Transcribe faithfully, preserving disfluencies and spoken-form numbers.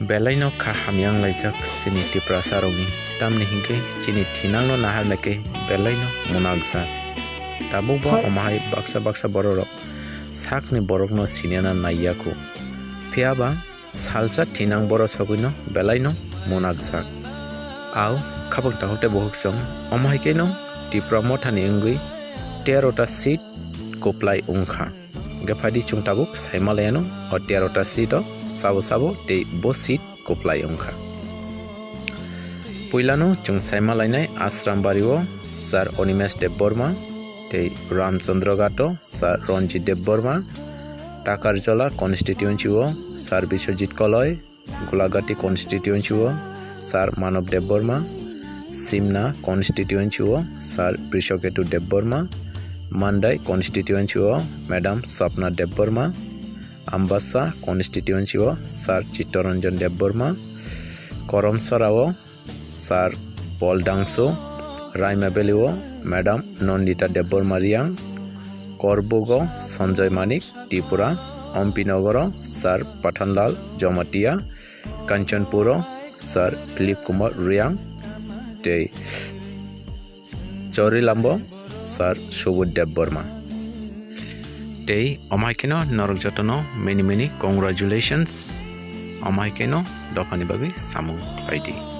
Belaino kha hamya wnglaijak chini Tiprasa rokni, tamni hinkhe chini thinangno naharnai khe belaino munakjak. Tabukbo omohai baksa baksa bororok sakni borokno sinina naiyaku. Phiyaba salsa thinang borok sogwino belaino munakjak. Au khabang takhuk tei bukhuk chwng omohai kheno Tipra mothani wngwi terota seat kuplai wngkha. Hingkhe phaidi chwng tabuk saimalaiano o terota seat o sabo sabo tei bo seat kuplai wngkha. Puilano chwng saimalainai Asrambari o Sir Animesh Debbarma tei Ramchandra Ghat o Sir Ranjit Debbarma, Takarjala constituency o Sir Biswajit Koloi, Gulagati constituency o Sir Manav Debbarma, Simna constituency o Sir Brishaketu Debbarma, Mandai constituency o Madam Sapna Debbarma, Ambassa constituency o Sir Chittaranjan Debbarma, Koromsara o Sir Paul Dangso, Raima Valley o Madam Nandita Debbarma Riang, Korbuk o Sanjay Manik Tripura, Ampinagar o Sir Pathanlal Jamatia, Kanchanpur o Sir Philip Kumar Riang tei Chorilambo Sir Subudh Debbarma. Tei omohai kheno norok jotono many many congratulations. Omohai kheno dophani bagwi samung khlai di.